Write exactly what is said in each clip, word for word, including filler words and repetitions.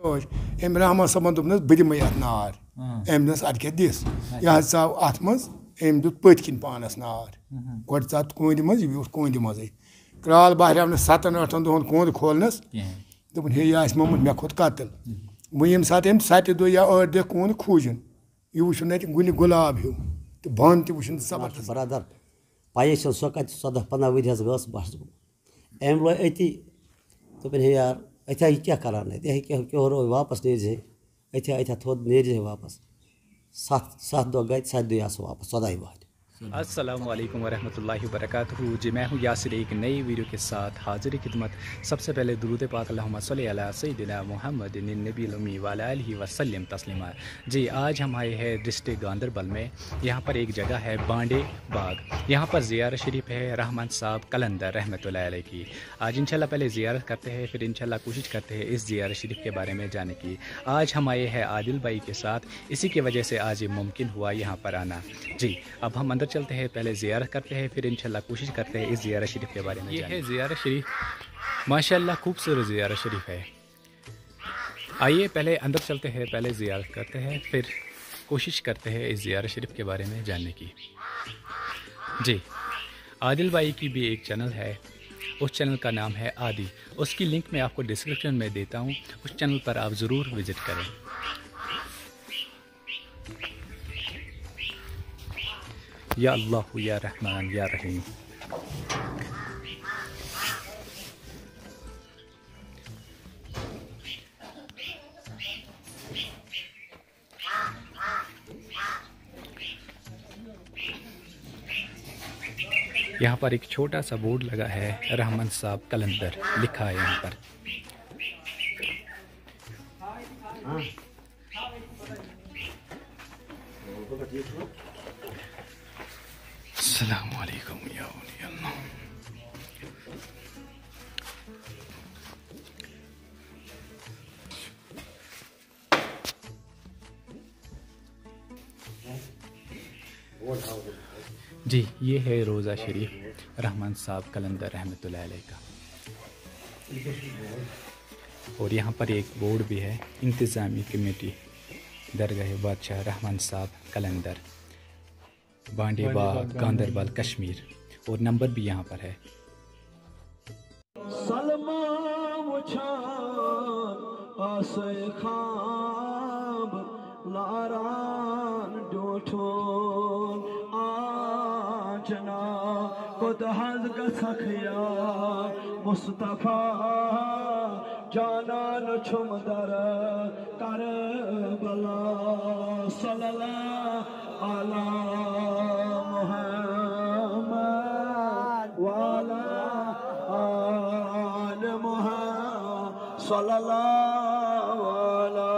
أمۍ رحمان صٲبَن دوٚپنَس، "بہٕ دِمَے اَتھ نار۔" اۭں۔ أمۍ دوٚپنَس، "اَدٕ کیٛاہ دِس؟" اہن۔ یہِ حظ ژاو اَتھ منٛز، أمۍ دیُت پٔتھۍ کِنۍ پانَس نار۔ اہن۔ گۄڈٕ ژاو کۄنٛدِ منٛز، یہِ بیوٗٹھ کۄنٛدِ منٛزٕے۔ کرٛال بہریٛاو نہٕ سَتَن ٲٹھَن دۄہَن کۄنٛد کھولنَس۔ کِہیٖنۍ۔ دوٚپُن، "ہے، یہِ آسہِ مومُت مےٚ کھوٚت قتل۔" اہن۔ وۄنۍ ییٚمہِ ساتہٕ أمۍ سَتہِ دۄہ یا ٲٹھِ دۄہ کۄنٛد کھوٗجُن، یہِ وٕچھُن اَتہِ گُلہِ گۄلاب ہیوٗ تہٕ بۄن تہِ وٕچھُن زبردست۔ برادر، پَیی چھَنہٕ سۄ کَتہِ ژۄداہ پنٛداہ ؤرۍ حظ گٔژھ بَس۔ أمۍ لوے أتی، دوٚپُن، "ہے یار، أتھۍ ہا یہِ کیٛاہ کَران اَتہِ؟ یہِ ہا کیٛاہ، کیٛاہ روو، واپَس نیرِ زِ ہے۔ أتھۍ ہا، أتھۍ ہا تھوٚد نیرِ زِ ہے واپَس۔" سَتھ، سَتھ دۄہ گٔے، سَتہِ دۄہہِ آو سُہ واپَس، ژۄداہہِ وۄہَرِ۔ السلام علیکم ورحمۃ اللہ وبرکاتہ۔ جی، میں ہوں یاسر، ایک نئی ویڈیو کے ساتھ حاضر خدمت۔ سب سے پہلے درود پاک، اللہم صلی علی سیدنا محمد النبی الامی وعلی آلہ وسلم تسلیما۔ جی، آج ہم آئے ہیں ڈسٹرکٹ گاندربل میں۔ یہاں پر ایک جگہ ہے بانڈے باغ، یہاں پر زیارت شریف ہے رحمان صاحب قلندر رحمۃ اللہ علیہ کی۔ آج انشاءاللہ پہلے زیارت کرتے ہیں، پھر انشاءاللہ کوشش کرتے ہیں اس زیارت شریف کے بارے میں جاننے کی۔ آج ہم آئے ہیں عادل بھائی کے ساتھ، اسی کی وجہ سے آج یہ ممکن ہوا یہاں پر آنا۔ جی، اب ہم اندر چلتے ہیں، پہلے زیارت کرتے ہیں، پھر انشاءاللہ کوشش کرتے ہیں اس زیارت شریف کے بارے میں یہ جاننے ہے کی۔ زیارت شریف، ماشاءاللہ خوبصورت زیارت شریف ہے۔ آئیے پہلے اندر چلتے ہیں، پہلے زیارت کرتے ہیں، پھر کوشش کرتے ہیں اس زیارت شریف کے بارے میں جاننے کی۔ جی، عادل بھائی کی بھی ایک چینل ہے، اس چینل کا نام ہے عادی، اس کی لنک میں آپ کو ڈسکرپشن میں دیتا ہوں، اس چینل پر آپ ضرور وزٹ کریں۔ یا اللہ یا رحمان یا رحیم۔ یہاں پر ایک چھوٹا سا بورڈ لگا ہے، رحمان صاحب قلندر لکھا ہے یہاں پر۔ السلام علیکم یا اولیاء اللہ۔ جی، یہ ہے روضہ شریف رحمان صاحب قلندر رحمۃ اللہ علیہ کا۔ اور یہاں پر ایک بورڈ بھی ہے، انتظامی کمیٹی درگاہ بادشاہ رحمان صاحب قلندر، بانڈے باغ، گاندربل، کشمیر، اور نمبر بھی یہاں پر ہے۔ سلما وچھان آسے خواب لاران ڈوٹھون آجنا، کوٚت حظ گژھکھ یا مصطفیٰ؟ جانان چھُم در کربلا۔ صلی اللہ علی محمد وعلی آل محمد۔ صلی اللہ علی۔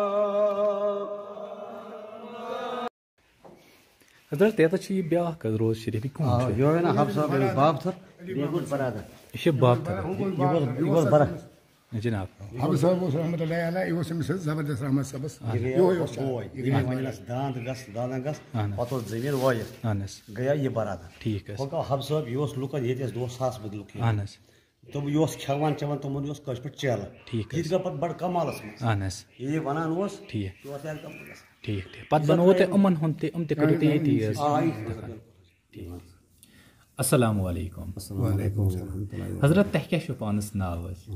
حضرت، ییٚتٮ۪تھ چھُ یہِ بیٛاکھ حظ روضہٕ شریٖف، یہِ کٕہُنٛد آ، چھُ؟ یہِ اوس وَنان حب صٲب، أمِس باب تھٔر۔ بیٚیہِ گوٚو برادر۔ یہِ چھِ باب تھٔر۔ یہِ گوٚو، یہِ گوٚو برادر۔ جناب۔ حب صٲب اوس رحمتہ اللہ علیہ، یہِ اوس أمِس زبردست رحمت صٲبس۔ اہن۔ یِہوٚے اوس بوے۔ یہِ یہِ گٔے گٔے وۄنۍ اَسہِ دانٛد گژھ، دانٛد گژھ، اہن۔ پَتہٕ اوس زٔمیٖن وٲیِتھ۔ اہن حظ۔ گٔیو یہِ برادر۔ ٹھیٖک حظ۔ وۄنۍ گوٚو حب صٲب، یہِ اوس لُکن ییٚتہِ ٲسۍ دۄہ ساس بٔدۍ لُکھ یِوان۔ اہن حظ۔ تِم یہِ اوس کھٮ۪وان چٮ۪وان، تِمن یہِ اوس کٲشِر پٲٹھۍ چیلہٕ۔ ٹھیٖک یہِ تہِ حظ۔ گوٚو پتہٕ بڑٕ کمالس منٛز۔ اہن حظ۔ یہِ یہِ ونان اوس، ٹھیٖک۔ یہِ اوس یہِ گوٚمُت۔ ٹھیٖک، ٹھیٖک۔ پتہٕ بنوو تۄہہِ یِمن ہُنٛد تہِ، یِم تہِ کٔرِو تُہۍ ییٚتی حظ۔ آ، یہِ دفن۔ ٹھیٖک۔ السلام علیکم۔ السلام علیکم ورحمۃ اللہ وبرکاتہ۔ حضرت، تۄہہِ کیٛاہ چھُو پانس ناو حظ؟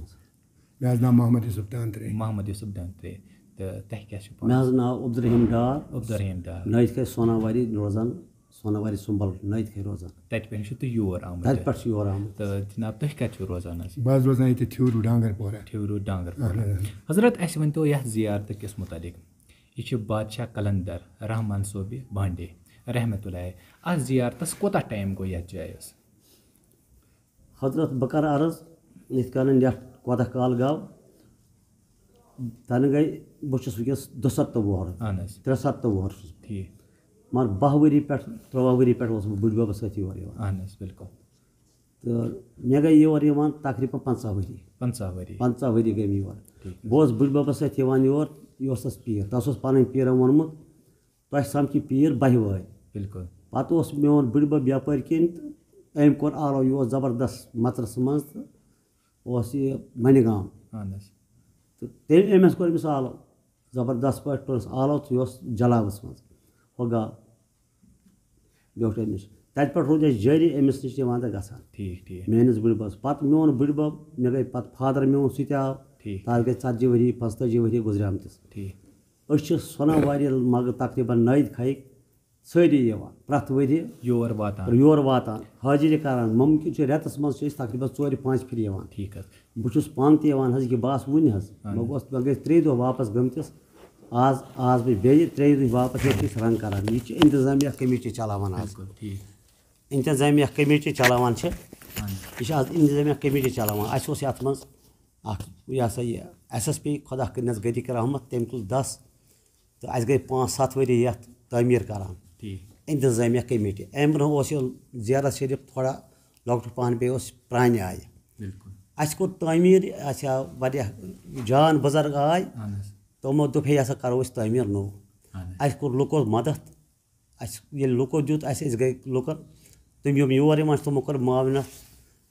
مےٚ حظ ناو محمد یوسف دانترے۔ محمد یوسف دانترے۔ تہٕ تۄہہِ کیٛاہ چھُو پانس؟ مےٚ حظ ناو عبدالرحیم ڈار۔ عبدالرحیم ڈار۔ نٲیِد کھے سوناواری روزان۔ سوناواری سُمبل نٲیِد کھے روزان۔ تَتہِ پٮ۪ٹھ چھُو تُہۍ یور آمٕتۍ؟ تَتہِ پٮ۪ٹھ چھُ یور آمُت۔ تہٕ جناب، تُہۍ کَتہِ چھِو روزان حظ؟ بہٕ حظ روزان ییٚتہِ ٹھیوٗرو ڈانٛگر پورہ۔ ٹھیوٗرو ڈانٛگر پورہ۔ اہن حظ۔ حضرت، اَسہِ ؤنۍ تو یَتھ زیارتہٕ کِس مُتعلِق۔ یہِ چھِ بادشاہ قلندر رحمان صٲبہِ بانڈے رحمتہ اللہ۔ اَتھ زیارتَس کوٗتاہ ٹایم گوٚو یَتھ جایہِ حظ؟ حضرت، بہٕ کَرٕ عرض، یِتھ کٔنۍ یَتھ کوتاہ کال گوٚو، تَنہٕ گٔے، بہٕ چھُس وٕنکیٚس دُسَتتہٕ وُہُر، اہن حظ۔ ترٛسَتتہٕ وُہُر چھُس۔ ٹھیٖک۔ مگر باہ ؤری پٮ۪ٹھ، ترٛواہ ؤری پٮ۪ٹھ اوسُس بہٕ بٕڈِ بَبَس سۭتۍ یور یِوان۔ اہن حظ، بِلکُل۔ تہٕ مےٚ گٔے یور یِوان تقریٖباً پنٛژاہ ؤری۔ پنٛژاہ ؤری۔ پنٛژاہ ؤری گٔے مےٚ یور۔ ٹھیٖک۔ بہٕ اوسُس بٕڈِ بَبَس سۭتۍ یِوان یور، یہِ اوس اَسہِ پیٖر، تَس اوس پَنٕنۍ پیٖرَن ووٚنمُت، تۄہہِ سَمکھِ پیٖر بَہہِ وٲرۍ۔ بِلکُل۔ پَتہٕ اوس میون بٕڈِ بَب یَپٲرۍ کِنۍ تہٕ أمۍ کوٚر آلو، یہِ اوس زبردست مَژرَس منٛز تہٕ اوس یہِ مَنہِ گام۔ اہن حظ۔ تہٕ تٔمۍ أمِس کوٚر أمِس آلو، زبردست پٲٹھۍ کوٚرُس آلو تہٕ یہِ اوس جلاوس منٛز ہۄ گاو بیوٗٹھ أمِس۔ تَتہِ پٮ۪ٹھ روٗد اَسہِ جٲری أمِس نِش یِوان تہٕ گژھان۔ ٹھیٖک ٹھیٖک میٲنِس بٕڈبَبَس۔ پَتہٕ میون بٕڈبَب، مےٚ گٔے پَتہٕ فادر میون سُہ تہِ آو۔ ٹھیٖک۔ تَتھ گٔے ژَتجی ؤری، پانٛژتٲجی ؤری گُزریمتِس۔ ٹھیٖک۔ أسۍ چھِ سۄنہ وارِ ییٚلہِ مَگہٕ تقریٖباً نَوِ دِہہِ سٲری یِوان پرٛٮ۪تھ ؤریہِ یور واتان۔ یور واتان، حٲضِری کران۔ مُمکِن چھُ رٮ۪تَس منٛز چھِ أسۍ تقریٖباً ژورِ پانٛژِ پھِرِ یِوان۔ ٹھیٖک حظ۔ بہٕ چھُس پانہٕ تہِ یِوان حظ، یہِ کہِ بہٕ آسہٕ وُنہِ حظ۔ اہن مےٚ حظ۔ گوٚژھ، مےٚ گٔے ترٛیٚیہِ دۄہ واپَس گٔمتِس۔ آز، آز بہٕ بیٚیہِ ترٛیٚیہِ دۄہہِ واپَس ییٚتہِ چھِ أسۍ رنٛگ کران۔ یہِ چھِ انتظامیہ کمیٹی چلاوان آز۔ بِلکُل ٹھیٖک۔ انتظامیہ کمیٹی چلاوان چھِ۔ اہن حظ۔ یہِ چھِ آز انتظامیہ کمیٹی چلاوان۔ اَسہِ اوس یَتھ منٛز اَکھ، یہِ ہسا یہِ، ایس ایس پی خۄدا کٔرِنَس غدی کرحمت، تٔمۍ تُل دَس۔ تہٕ اَسہِ گٔے پانٛژھ ستھ ؤری یَتھ تعمیٖر کران۔ ٹھیٖک۔ انتظامیہ کمیٹی۔ اَمہِ برونٛہہ اوس یہِ زیارت شریف تھوڑا لۄکٹُے پہن، بیٚیہِ اوس پرٛانہِ آیہِ۔ بِلکُل۔ اَسہِ کوٚر تعمیٖر، اَسہِ آو واریاہ جان بُزرگ آے، اہن حظ۔ تِمو دوٚپ ہے یہِ ہسا کرو أسۍ تعمیٖر نوٚو۔ اہن حظ۔ اَسہِ کوٚر لُکو مدد، اَسہِ ییٚلہِ لُکو دیُت اَسہِ، أسۍ گٔے لُکن، تِم یِم یور یِوان چھِ تِمو کوٚر معاونت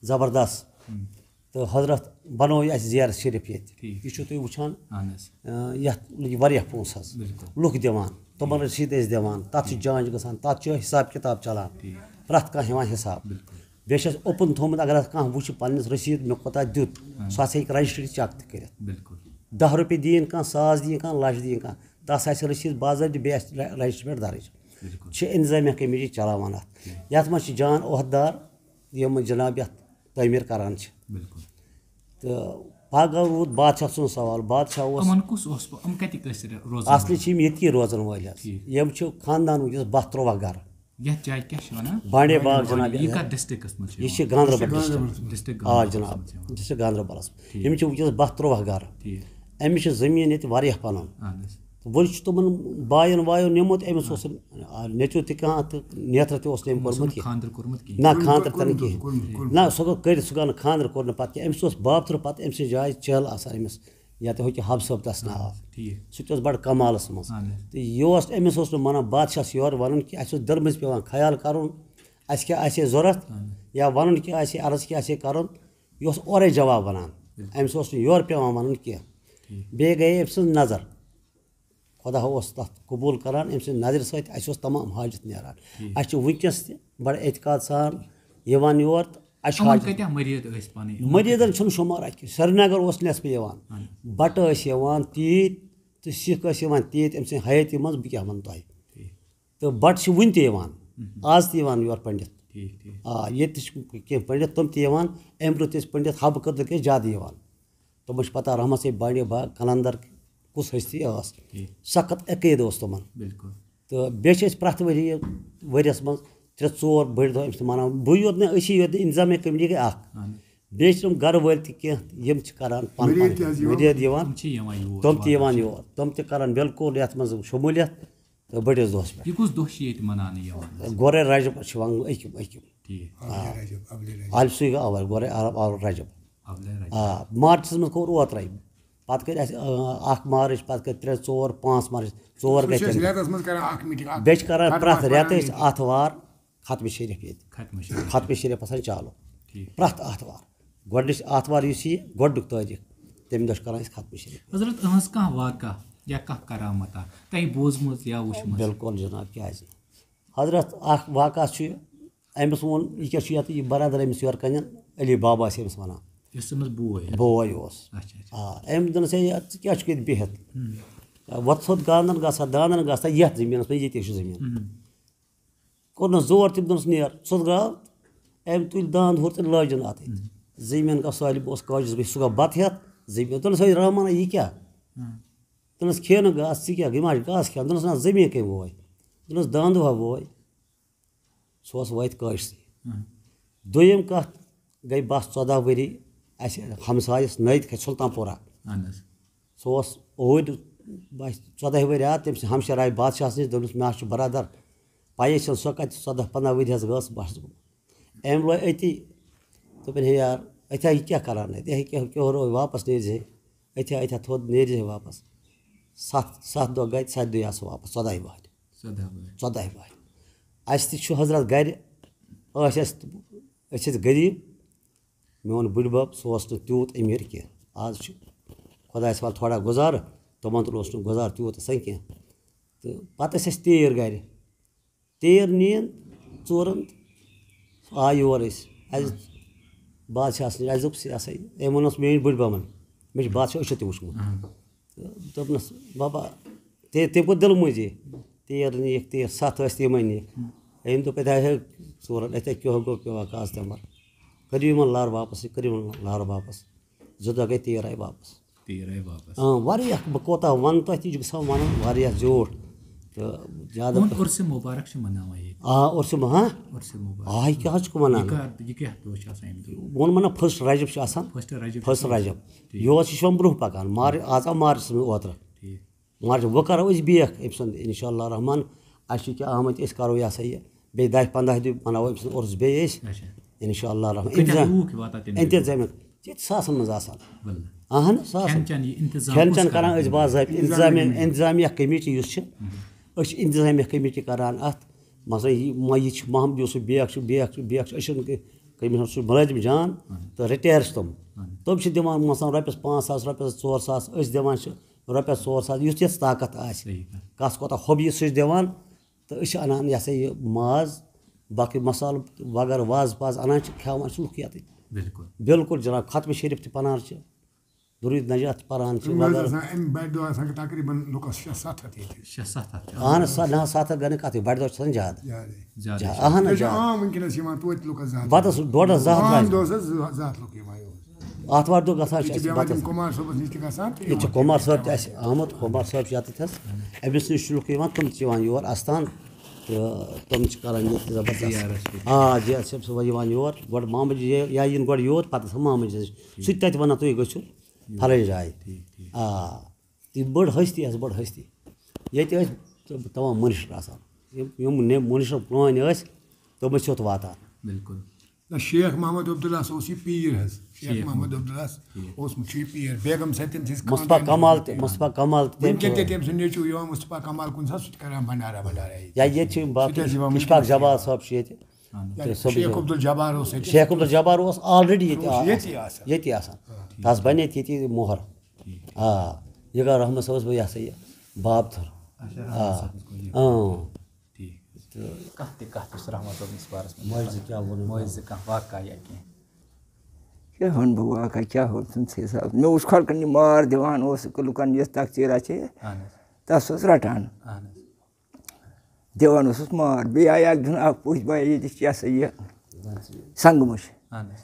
زبردست۔ ہم۔ تہٕ حضرت بنوو یہِ اَسہِ زیارت شریف ییٚتہِ۔ ٹھیٖک۔ یہِ چھُو تُہۍ وٕچھان، اہن حظ۔ آ، یَتھ لٔگۍ واریاہ پونٛسہٕ حظ۔ بِلکُل۔ لُکھ دِوان، تِمن رٔسیٖد ٲسۍ دِوان، تَتھ چھِ جانچ گژھان، تَتھ چھُ حِساب کِتاب چلان، ٹھیٖک۔ پرٛٮ۪تھ کانٛہہ ہٮ۪وان حِساب۔ بِلکُل۔ بیٚیہِ چھِ اَسہِ اوپُن تھوٚومُت، اگر اَتھ کانٛہہ وٕچھِ پنٛنِس رٔسیٖد مےٚ کوٗتاہ دیُت، اہن۔ سُہ ہسا ہیٚکہِ رجسٹری چیک تہِ کٔرِتھ۔ بِلکُل۔ دَہ رۄپیہِ دِیِن کانٛہہ، ساس دِیِن کانٛہہ، لَچھ دِیِن کانٛہہ، تَتھ آسہِ رٔسیٖد باضٲبطہٕ، بیٚیہِ آسہِ رَ-، رجسٹری پٮ۪ٹھ درٕج۔ بِلکُل۔ چھِ انتظامیہ کمیٹی چلاوان اَتھ۔ یَتھ منٛز چھِ جان عہدٕدار یِم جناب یَتھ تعمیٖر کران چھِ۔ بِلکُل۔ تہٕ پَگاہ روٗد بادشاہ سُنٛد سوال۔ بادشاہ اوس، یِمن کُس اوس، یِم کَتِکۍ ٲسۍ روزان؟ اَصلی چھِ یِم ییٚتکی روزَن وٲلۍ حظ۔ ٹھیٖک۔ یِم چھِ خاندان وٕنکیٚس باہ تُرٛواہ گرٕ۔ یَتھ جایہِ کیٛاہ چھِ وَنان؟ بانڈے باغ جناب۔ یہِ کَتھ ڈسٹرکٹس منٛز چھِ یہِ یِوان؟ چھِ گاندربل گاندربل۔ ڈسٹرکٹ۔ ڈسٹرکٹ آ گاندربلس جناب، منٛز چھِ یِوان۔ ڈسٹرکٹ گاندربلس منٛز۔ ٹھیٖک۔ یِم چھِ وٕنکیٚس باہ تُرٛواہ گرٕ۔ ٹھیٖک۔ أمِس چھِ زٔمیٖن ییٚتہِ واریاہ پَنُن۔ اہن حظ۔ تہٕ وۄنۍ چھُ تِمن بایَن وایو نیوٗمُت، أمِس اوس نہٕ، آ، نیٚچوٗ تہِ کانٛہہ تہٕ نیترٕ تہِ اوس نہٕ أمۍ یِمو اوس کوٚرمُت نہٕ کینٛہہ۔ خانٛدر کوٚرمُت کِہیٖنۍ۔ نہ، کوٚرمُت، خانٛدر تہِ نہٕ کوٚرمُت، کینٛہہ۔ کوٚرمُت، کوٚرمُت۔ نہ، سُہ گوٚو کٔرِتھ، سُہ گوٚو نہٕ خانٛدر کوٚر نہٕ پَتہٕ کینٛہہ۔ أمِس اوس بابترٕ پَتہٕ أمۍ سٕنٛز جاے چہل آسان أمِس، یَتھ ہُہ کہِ حب صٲب تَس ناو۔ ٹھیٖک۔ سُہ تہِ اوس بَڑٕ کمالَس منٛز۔ اہن حظ۔ تہٕ یہِ اوس، أمِس اوس نہٕ مَنان بادشاہَس یورٕ وَنُن کہِ اَسہِ اوس دِلہٕ منٛز پٮ۪وان خیال کَرُن، اَسہِ کیٛاہ آسہِ ہے ضوٚرَتھ اہن حظ۔ یا وَنُن کیٛاہ آسہِ ہے، عرض کیٛاہ آسہِ ہے کَرُن، یہِ اوس اورَے جواب وَنان۔ بِلکُل۔ أمِس اوس نہٕ یورٕ پٮ۪وان وَنُن کینٛہہ۔ ٹھیٖک۔ بیٚیہِ گٔیے أمۍ سٕنٛز نظر، خۄدا اوس تَتھ قبوٗل کَران، أمۍ سٕنٛدِ نظرِ سۭتۍ اَسہِ اوس تمام حاجت نیران۔ ٹھیٖک۔ اَسہِ چھِ وٕنکیٚس تہِ بَڑٕ اعتقاد سان یِوان یور تہٕ اَسہِ چھِ یِمَن حاجت۔ کۭتیٛاہ مٔریٖد ٲسۍ پَنٕنۍ؟ مٔریٖدَن چھُنہٕ شُمار اَتہِ کینٛہہ۔ سرینگر اوس نٮ۪صفہٕ یِوان، اہن۔ بَٹہٕ ٲسۍ یِوان تیٖتۍ تہٕ سِکھ ٲسۍ یِوان تیٖتۍ أمۍ سٕنٛدِ حیٲتی منٛز، بہٕ کیٛاہ وَنہٕ تۄہہِ۔ ٹھیٖک۔ تہٕ بَٹہٕ چھِ وٕنہِ تہِ یِوان، مہم۔ آز تہِ یِوان یور پٔنڈِتھ۔ ٹھیٖک، ٹھیٖک۔ آ، ییٚتہِ تہِ چھِ کینٛہہ پٔنڈِتھ، تِم تہِ یِوان، اَمہِ برٛونٛہہ تہِ ٲسۍ پٔنڈِتھ، حبہٕ کٔدلہٕ کِس زیادٕ یِوان۔ تِمَن چھِ پَتہ رحمت صٲب بانڈی باغ قلندر کُس ہستی ٲس۔ ٹھیٖک۔ سخت عقیٖدٕ اوس تِمَن۔ بِلکُل۔ تہٕ بیٚیہِ چھِ أسۍ پرٛٮ۪تھ ؤری ؤریَس منٛز ترٛےٚ ژور بٔڑۍ دۄہ أمِس تہِ مَناوان۔ بٕے یوت نہٕ، أسی یوت نہٕ، انتظامیہ کمیٹی گٔے اَکھ۔ اہن۔ بیٚیہِ چھِ تِم گَرٕ وٲلۍ تہِ کینٛہہ، یِم چھِ کَران پَنُن مٔریٖد پَنُن۔ تہِ حظ یِوان۔ مٔریٖد یِوان، تِم چھِ یِوان یور۔ تِم تہِ یِوان یور، تِم تہِ کَران بِلکُل یَتھ منٛز شموٗلیت تہٕ بٔڑِس دۄہَس پٮ۪ٹھ۔ یہِ کُس دۄہ چھِ ییٚتہِ مَناونہٕ یِوان؟ گۄڈَے رجب چھِ یِوان أکِم أکِم۔ ٹھیٖک۔ اولے رجب، اولے رجب۔ آلہِ سُے گوٚو اَوَل، گۄڈَے عرب اَوَل رجب۔ اولے رجب۔ آ، مارچَس منٛز کوٚر اوترَے۔ پَتہٕ کٔرۍ اَسہِ، آ، اَکھ مارٕچ، پَتہٕ کٔرۍ ترٛےٚ، ژور، پانٛژھ مارٕچ، ژور سُہ گٔے چھِ أسۍ تَمہِ دۄہ۔ رٮ۪تَس منٛز کران اَکھ میٖٹِنٛگ، اَکھ بیٚیہِ چھِ کَران ختمہ پرٛٮ۪تھ رٮ۪تہٕ قرآن أسۍ آتھوار ختمِ شریف ییٚتہِ۔ ختمہ شریف۔ ختمِ شریف آسان چالوٗ۔ ٹھیٖک۔ پرٛٮ۪تھ آتھوار۔ گۄڈٕنِچ آتھوار یُس یہِ گۄڈٕنیُک تٲریٖخ، تَمہِ دۄہ چھِ کَران أسۍ ختمِ شریف۔ حضرت، أہٕنٛز کانٛہہ واقعہ یا کانٛہہ کرامتا تۄہہِ بوٗزمٕژ یا وٕچھمٕژ؟ بِلکُل جِناب، کیٛازِ نہٕ؟ حضرت، اَکھ واقعہ چھُ، أمِس ووٚن، یہِ کیٛاہ چھُ یَتھ، یہِ برادر أمِس یورٕ کَنٮ۪ن، علی بابا ٲسۍ أمِس وَنان۔ یُس أمِس بوے اوس۔ بوے اوس۔ اچھا، اچھا۔ آ، أمۍ دوٚپنَس، "ہے، ژٕ کیٛاہ چھُکھ ییٚتہِ بِہِتھ؟ ہُم۔ وۄتھ ژھوٚت گانٛدَن گژھ ہا، دانٛدَن گژھ ہا، یَتھ زٔمیٖنَس منٛز، ییٚتہِ چھُ زٔمیٖن۔" ہُم۔ کوٚرنَس زور تٔمۍ، دوٚپنَس، "نیر۔" ژھوٚت درٛاو، أمۍ تُلۍ دانٛد ہیوٚر تہٕ لٲجِن اَتھٕ۔ ہُم۔ زٔمیٖن گژھ سالب اوس کاجَس بیٚیہِ، سُہ گوٚو بَتہٕ ہٮ۪تھ زٔمیٖن۔ دوٚپنَس، "ہے رحمانہ، یہِ کیٛاہ؟" ہُم۔ دوٚپنَس، "کھے نہٕ گاسہٕ، ژٕ کیٛاہ، یِم ہا چھِ گاسہٕ کھٮ۪وان؟" دوٚپنَس، "نہ، زٔمیٖن کٔمۍ ووے؟" دوٚپنَس، "دانٛدٕ ہا ووے۔" سُہ اوس وَتہِ کٲشسٕے۔ ہُم۔ دوٚیِم کَتھ گٔے بَس ژۄداہ ؤری اَسہِ ہمسایَس نٔدۍ کھَسہِ سُلطان پوٗرہ۔ اہن حظ۔ سُہ اوس اوٗرۍ، بَس ژۄداہہِ ؤرۍ آو تٔمۍ سٕنٛدِ ہمشیرایہِ بادشاہَس نِش، دوٚپنَس، "مےٚ حظ چھُ برادر، پَیی چھَنہٕ سۄ کَتہِ، ژۄداہ پنٛداہ ؤرۍ حظ گٔژھ بَس۔" أمۍ لوے أتی، دوٚپُن، "ہے یار، أتھیٛا یہِ کیٛاہ کَران اَتہِ؟ یہِ کیٛاہ، کیٛاہ روو، واپَس نیرِ زِ ہے، أتھیٛا، أتھیٛا تھوٚد نیرِ زِ ہے واپَس۔" سَتھ، سَتھ دۄہ گٔے، سَتہِ دۄہہِ آو سُہ واپَس، ژۄداہہِ وَہرِ۔ ژۄداہ وُہٕرۍ۔ ژۄداہہِ وُہٕرۍ۔ اَسہِ تہِ چھُ حضرت گَرِ، ٲسۍ اَسہِ، أسۍ ٲسۍ غریٖب۔ میون بٕڈِبَب، سُہ اوس نہٕ تیوٗت أمیٖر کینٛہہ۔ آز چھُ خۄدایَس وَل تھوڑا گُزارٕ، تِمَن تہِ اوس نہٕ گُزارٕ تیوٗت آسان کینٛہہ۔ تہٕ پَتہٕ ٲسۍ اَسہِ تیٖر گَرِ، تیٖر نِیَن ژورَن، آے یور أسۍ، اَسہِ بادشاہَس نِش، اَسہِ دوٚپُس، یہِ ہسا یہِ، أمۍ ووٚنُس میٛٲنۍ بٔڈۍ بَبَن، مےٚ چھُ بادشاہ أچھو تہِ وٕچھمُت۔ تہٕ دوٚپنَس، بَبا، تہِ تٔمۍ کوٚر دِلہٕ مٔنٛزی، تیٖر نِیَکھ، تیٖر سَتھ ٲسۍ تِمَے نِیَکھ۔ أمۍ دوٚپ، اَتہِ ہا ہے ژورَن، اَتہِ ہا کیٛاہ گوٚو، کیٛاہ واقعہٕ آز تَمہِ پَتہٕ؟ کٔرِو یِمَن لارٕ واپَس، یہِ کٔرِو یِمَن لارٕ واپَس۔ زٕ دۄہ گٔے، تیٖر آیہِ واپَس۔ تیٖر آیہِ واپَس۔ آ، واریاہ، بہٕ کوتاہ وَنہٕ تۄہہِ، تہِ چھُ گژھان وَنُن واریاہ زیوٗٹھ۔ تہٕ زیادٕ وۄنۍ پَہَن عُرسہِ مُبارک چھِ مَناوان ییٚتہِ۔ آ، عُرسہِ مُ-، ہاں؟ عُرسہِ مُبارک۔ آ، یہِ کیٛاہ حظ چھُکھ وَنان؟ یہِ کَر، یہِ کیٛاہ دۄہ چھِ آسان اَمہِ دۄہ؟ ووٚن مَنا، فٔسٹ رجب چھُ آسان۔ فٔسٹ رجب چھُ فٔسٹ آسان۔ رجب۔ ٹھیٖک۔ یور چھِ یِوان برٛونٛہہ پَکان۔ مار-، آز آو مارچَس منٛز اوترٕ۔ ٹھیٖک۔ مارچ، وۄنۍ کَرو أسۍ بیکھ أمۍ سُنٛد، اِنشاء اللہ الرحمن۔ اَسہِ چھِ کیٛاہ آمٕتۍ، أسۍ کَرو یہِ ہسا یہِ، بیٚیہِ دَہہِ پنٛداہہِ دۄہہِ مَناوو أمۍ سُنٛد عُرس بیٚیہِ أسۍ۔ اچھا۔ اِنشاء اللہ الرحمن۔ کۭتیٛاہ اِنتظام-، لوٗکھ واتان تَمہِ دۄہ؟ اِنتظام، ییٚتہِ ساسَن منٛز آسان۔ وَلہٕ۔ اَہَن حظ، ساسَن۔ کھٮ۪ن چٮ۪ن یہِ اِنتظام کھٮ۪ن کُس چٮ۪ن کَران کَران؟ أسۍ باضٲبطہٕ۔ اِنتظامیہ، اِنتظامیہ کٔمیٖٹی یُس چھِ، أسۍ چھِ اِنتظامیہ کٔمیٖٹی کَران اَتھ۔ مثلاً، یہِ ما-، یہِ چھُ محمد یوٗسُف، بیٛاکھ چھُ، بیٛاکھ چھُ، بیٛاکھ چھُ، أسۍ چھِنہٕ کہِ-، کٔمِشنَر سُہ مُلٲزِم جان تہٕ رِٹایَر چھِ تِم۔ تِم چھِ دِوان، مثلاً، رۄپیَس پانٛژھ ساس، رۄپیَس ژور ساس، أسۍ دِوان چھِ رۄپیَس ژور ساس، یُتھ یَتھ طاقت آسہِ۔ صحیح کَتھ۔ کَس کوٗتاہ ہۄبہِ یہِ سُہ چھِ دِوان۔ تہٕ أسۍ چھِ اَنان، یہِ ہسا یہِ، ماز، باقٕے مصالہٕ وغٲرٕ، وازٕ پازٕ اَنان چھِ، کھٮ۪وان چھِ لُکھ یَتٕتھۍ۔ بِلکُل۔ بِلکُل جِناب، ختمِ شریٖف تہِ پَران چھِ، دروٗد نجات تہِ پَران چھِ، تِم حظ وغٲرٕ۔ آسان اَمہِ بَڑِ دۄہ آسان تقریٖباً لُکَس شےٚ سَتھ ہَتھ ییٚتہِ۔ شےٚ سَتھ ہَتھ چھِ اَہَن حظ، آسان۔ سَتھ، نہ، سَتھ ہَتھ گٔے نہٕ کَتھٕے، بَڑِ دۄہ چھِ آسان زیادٕ۔ زیادٕ۔ زیادٕ۔ زیادٕ۔ اَہَن حظ، بیٚیہِ چھِ زیادٕ۔ عام وٕنکیٚنَس یِوان توتہِ لُکَس زیادٕ۔ بَتَس ڈۄڈ ہَتھ، زٕ ہَتھ عام لَگہِ۔ دۄہَس حظ زٕ، زٕ ہَتھ لُکھ یِوان یور۔ آتھوار دۄہ گژھان چھِ ییٚتہِ چھِ اَسہِ بیٚہوان بَتَس۔ تِم کُمار صٲبَس نِش تہِ گژھان تہٕ ییٚتہِ چھِ یِوان کُمار صٲب تہِ اَسہِ آمُت، کُمار صٲب چھِ یَتَتھ حظ۔ أمِس نِش چھِ لُکھ یِوان، تِم تہِ چھِ یِوان یور اَستان تہٕ تِم چھِ کَران ییٚتہِ زبردست۔ زیارت چھِ۔ آ، زیارت چھِ صُبحٲے یِوان یور، گۄڈٕ محمد جی یا یِن گۄڈٕ یور، پَتہٕ گژھان محمد جی۔ سُہ تہِ تَتہِ وَنان، تُہۍ گٔژھِو فَلٲنۍ جایہِ۔ ٹھیٖک، ٹھیٖک۔ آ، یہِ بٔڑ ہستی ٲس، بٔڑ ہستی۔ ییٚتہِ ٲسۍ تَمام مٔنِشٹر آسان۔ یِم، یِم نے-، مٔنِشٹر پرٛٲنۍ ٲسۍ، تِم ٲسۍ یوٚت واتان۔ بِلکُل۔ نہ، شیخ محمد عبداللہ سُہ اوس یہِ پیٖر حظ۔ شیخ شیخ محمد محمد۔ عبداللہ ٹھیٖک۔ اوسمُت چھُ یہِ پیٖر، بیگم سۭتۍ تٔمۍ سٕنٛز مصطفیٰ خانٛدارِنۍ کمال اوس تہِ، یہِ۔ مصطفیٰ کمال تہِ وٕنکٮ۪ن تہِ تٔمۍ۔ تٔمۍ سُنٛد نیٚچوٗ یِوان مصطفیٰ کمال کُن سا، سُہ تہِ کران بنڈارا ونڈارا ییٚتہِ۔ یا ییٚتہِ چھِ یِم سُہ تہِ باقٕے حظ یِوان مشتاق وٕنکٮ۪ن تہِ۔ جبار صٲب چھِ ییٚتہِ۔ اہن حظ۔ یعنی تہٕ سُہ شیخ بِزٲتی۔ عبدالجبار اوس ییٚتہِ۔ شیخ عبدالجبار اوس already ییٚتہِ سُہ اوس آسان۔ ییٚتی آسان۔ آ۔ تَس بنے ییٚتی مۄہر۔ ٹھیٖک۔ آ۔ یہِ گوٚو رحمت صٲبَس بہٕ یہِ ہسا یہِ باب تھوٚر۔ اچھا، رحمت آ۔ صٲبَس گوٚو یہِ۔ اۭں۔ ٹھیٖک۔ تہٕ کانٛہہ تہِ کَتھ یُس رحمت صٲبنِس بارَس منٛز مۄعزٕ کیٛاہ ووٚنُم؟ مۄعزٕ کانٛہہ واقعہ یا کینٛہہ؟ کیٛاہ وَنہٕ بہٕ واقعہ، کیٛاہ ووٚن تٔمۍ سٕے حساب؟ مےٚ وُچھ خلقَن یہِ مار دِوان اوس، لُکَن یۄس تقسیٖرا چھِ، اہن حظ۔ تَس اوس رَٹان۔ اہن حظ۔ دِوان اوسُس مار۔ بیٚیہِ آیہِ اَکہِ دۄہ اَکھ پوٚژھ بایہِ ییٚتِچ، یہِ ہسا یہِ، سنٛگہٕ مُش۔ اہن حظ۔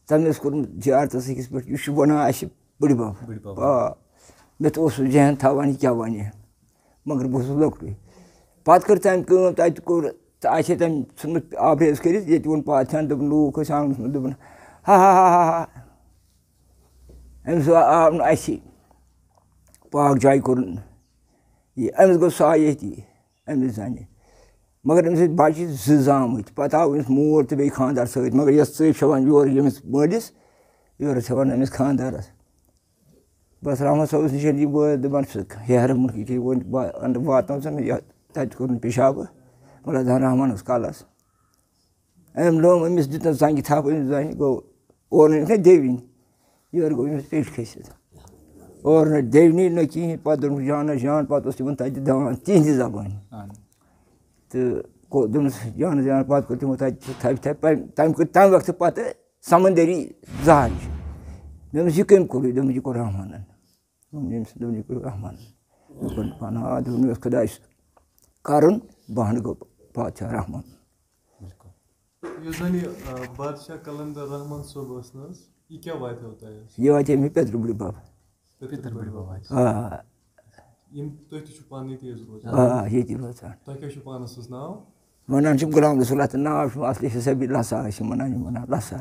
تٔمۍ اوس کوٚرمُت زیارتَس أکِس پٮ۪ٹھ، یہِ چھُ وَنان اَسہِ بٕڈِ بَب۔ بٕڈِ بَب۔ آ، مےٚ تہِ اوس سُہ ذہن تھاوان، یہِ کیٛاہ وَنہِ، مگر بہٕ اوسُس لۄکٹُے۔ پَتہٕ کٔر تٔمۍ کٲم، تَتہِ کوٚر، تہٕ اَسہِ ہے تٔمۍ ژھُنمُت آب ریز کٔرِتھ، ییٚتہِ ووٚن پاتھیان، دوٚپُن، لوٗکھ ٲسۍ آنٛگنَس منٛز، دوٚپُن، ہا ہا۔ أمِس آو نہٕ اَسہِ پاک جاے کوٚرُن یہِ، أمِس گوٚو سایہِ ییٚتی۔ أمِس زَنہِ۔ مگر أمِس ٲسۍ بَچہِ زٕ زامٕتۍ۔ پَتہٕ آو أمِس مول تہٕ بیٚیہِ خانٛدار سۭتۍ۔ مگر یۄس ژٔج چھِ ہٮ۪وان یورٕ ییٚمِس مٲلِس، یورٕ چھِ ہٮ۪وان أمِس خانٛدارَس۔ بَس رحمان صٲبَس نِش ییٚلہِ یہِ وٲژ، دَپان چھُس، ہیرٕ مُلکہِ کہِ وۄنۍ وا-، اَنٛدٕ واتنٲو ژٕ مےٚ یَتھ، تَتہِ کوٚر مےٚ پیشابہٕ۔ مطلب، دَپان رحمانَس کَلَس۔ أمۍ لوم، أمِس دیُت نہٕ زنٛگہِ تھپھ، أمِس زنٛگہِ گوٚو اورٕ نہٕ کینٛہہ دِوِنۍ، یورٕ گوٚو أمِس پیٚٹھۍ کھٔسِتھ۔ اورٕ نہٕ دِونی نہٕ کِہیٖنۍ، پَتہٕ دوٚپُکھ، جانَس جان، پَتہٕ اوس تِمَن تَتہِ دَوان تِہِنٛزِ زبٲنۍ۔ اَہَن۔ تہٕ کو-، دوٚپمَس، جانَس جان، پَتہٕ کوٚر تِمو تَتہِ تھپہِ تھپہِ، پَتہٕ تَمہِ کٔر تَمہِ وقتہٕ پَتہٕ سَمندٔری زہر ہِش۔ مےٚ دوٚپمَس، یہِ کٔمۍ کوٚر؟ دوٚپمَس، یہِ کوٚر رحمانَن۔ دوٚپُن، ییٚمۍ سُنٛد دوٚپُن، یہِ گوٚو رحمان۔ دوٚپُن، پَنُن آ، دوٚپُن، مےٚ اوس خۄدایَس کَرُن، بہٕ ہَن گوٚو پادشاہ رحمان۔ بِلکُل۔ یُس زَن یہِ، آ، بادشاہ قلندر رحمان صٲب ٲس نہٕ حظ، یہِ کیٛاہ واتیو تۄہہِ حظ؟ یہِ واتیو مےٚ پِترِ بٕڈِ بَب۔ پِترِ بٕڈِ بَب واتیو۔ آ۔ یِم تُہۍ تہِ چھِو پانہٕ ییٚتی حظ روزان؟ آ، ییٚتی روزان۔ تۄہہِ کیٛاہ چھُو پانَس حظ ناو؟ وَنان چھِم غلام رسول، اَتھ ناو چھُم اَصلی حِسابی لَسا، ٲسۍ یِم وَنان، یِم وَنان لَسا۔